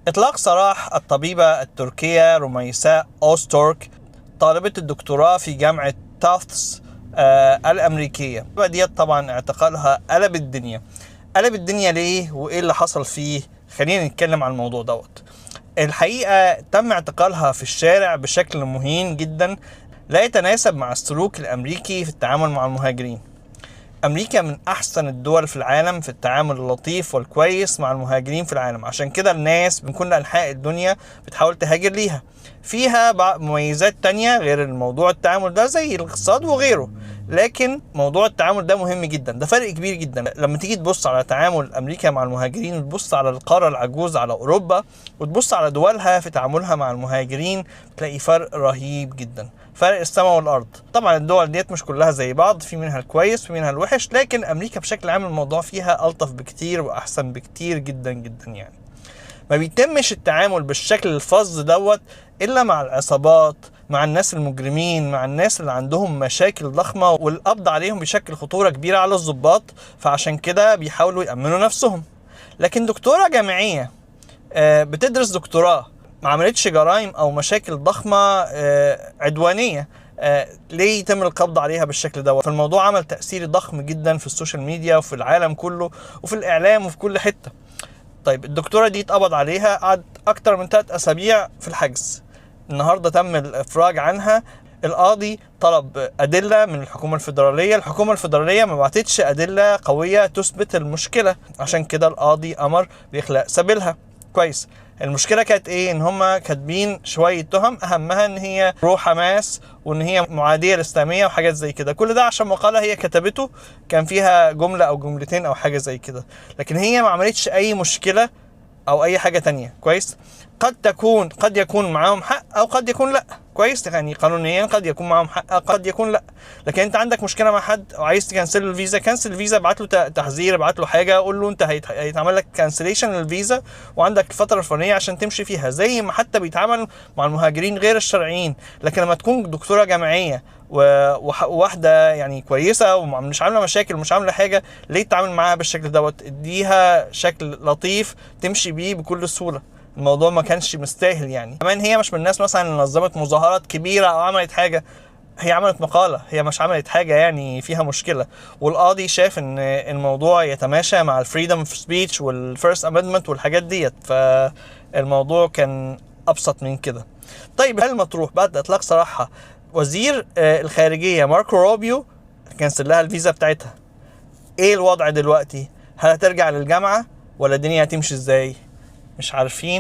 إطلاق سراح الطبيبة التركية رميساء أوزتورك، طالبة الدكتوراه في جامعة تافتس الأمريكية. ديت طبعا اعتقالها قلب الدنيا. قلب الدنيا ليه وإيه اللي حصل فيه؟ خلينا نتكلم عن الموضوع دوت. الحقيقة تم اعتقالها في الشارع بشكل مهين جدا، لا يتناسب مع السلوك الأمريكي في التعامل مع المهاجرين. أمريكا من أحسن الدول في العالم في التعامل اللطيف والكويس مع المهاجرين في العالم، عشان كده الناس من كل أنحاء الدنيا بتحاول تهاجر ليها. فيها بعض مميزات تانية غير الموضوع التعامل ده زي الاقتصاد وغيره، لكن موضوع التعامل ده مهم جدا، ده فرق كبير جدا. لما تيجي تبص على تعامل أمريكا مع المهاجرين، وتبص على القارة العجوز على أوروبا، وتبص على دولها في تعاملها مع المهاجرين، تلاقي فرق رهيب جدا، فرق السماء والأرض. طبعا الدول ديت مش كلها زي بعض، في منها الكويس في منها الوحش، لكن أمريكا بشكل عام الموضوع فيها ألطف بكتير وأحسن بكتير جدا جدا. ما بيتمش التعامل بالشكل الفظ دوت إلا مع العصابات، مع الناس المجرمين، مع الناس اللي عندهم مشاكل ضخمة والقبض عليهم بيشكل خطورة كبيرة على الضباط، فعشان كده بيحاولوا يأمنوا نفسهم. لكن دكتورة جامعية بتدرس دكتوراه، ما عملتش جرائم أو مشاكل ضخمة عدوانية، ليه يتم القبض عليها بالشكل ده؟ فالموضوع عمل تأثير ضخم جدا في ال social media وفي العالم كله وفي الإعلام وفي كل حتة. الدكتورة دي اتقبض عليها، قعدت أكتر من 3 أسابيع في الحجز. النهاردة تم الإفراج عنها. القاضي طلب أدلة من الحكومة الفيدرالية، الحكومة الفيدرالية ما بعتتش أدلة قوية تثبت المشكلة، عشان كده القاضي أمر بإخلاء سبيلها. كويس. المشكلة كانت إيه؟ إن هما كاتبين شوية تهم، أهمها إن هي روح حماس وإن هي معادية للإسلامية وحاجات زي كده. كل ده عشان مقالة هي كتبته كان فيها جملة أو جملتين أو حاجة زي كده، لكن هي ما عملتش أي مشكلة أو أي حاجة تانية. كويس. قد يكون معاهم حق أو قد يكون لأ. كويس، يعني قانونيا قد يكون معاهم حق أو قد يكون لأ. لكن أنت عندك مشكلة مع حد وعايز تكنسل له الفيزا، كنسل الفيزا، ابعت له تحذير، ابعت له حاجة، قول له أنت هيتعمل لك cancellation للفيزا وعندك الفترة الفلانية عشان تمشي فيها، زي ما حتى بيتعامل مع المهاجرين غير الشرعيين. لكن لما تكون دكتورة جامعية وواحدة كويسة ومش عاملة مشاكل ومش عاملة حاجة، ليه تتعامل معاها بالشكل دوت؟ اديها شكل لطيف تمشي بيه بكل سهولة. الموضوع ما كانش مستاهل. كمان هي مش من الناس مثلا اللي نظمت مظاهرات كبيرة أو عملت حاجة، هي عملت مقالة، هي مش عملت حاجة فيها مشكلة. والقاضي شاف إن الموضوع يتماشى مع ال freedom of speech وال First Amendment والحاجات ديت، فالموضوع كان أبسط من كده. هل المطروح بعد إطلاق سراحها وزير الخارجية ماركو روبيو كنسل لها الفيزا بتاعتها؟ إيه الوضع دلوقتي؟ هل هترجع للجامعة ولا الدنيا هتمشي إزاي؟ مش عارفين.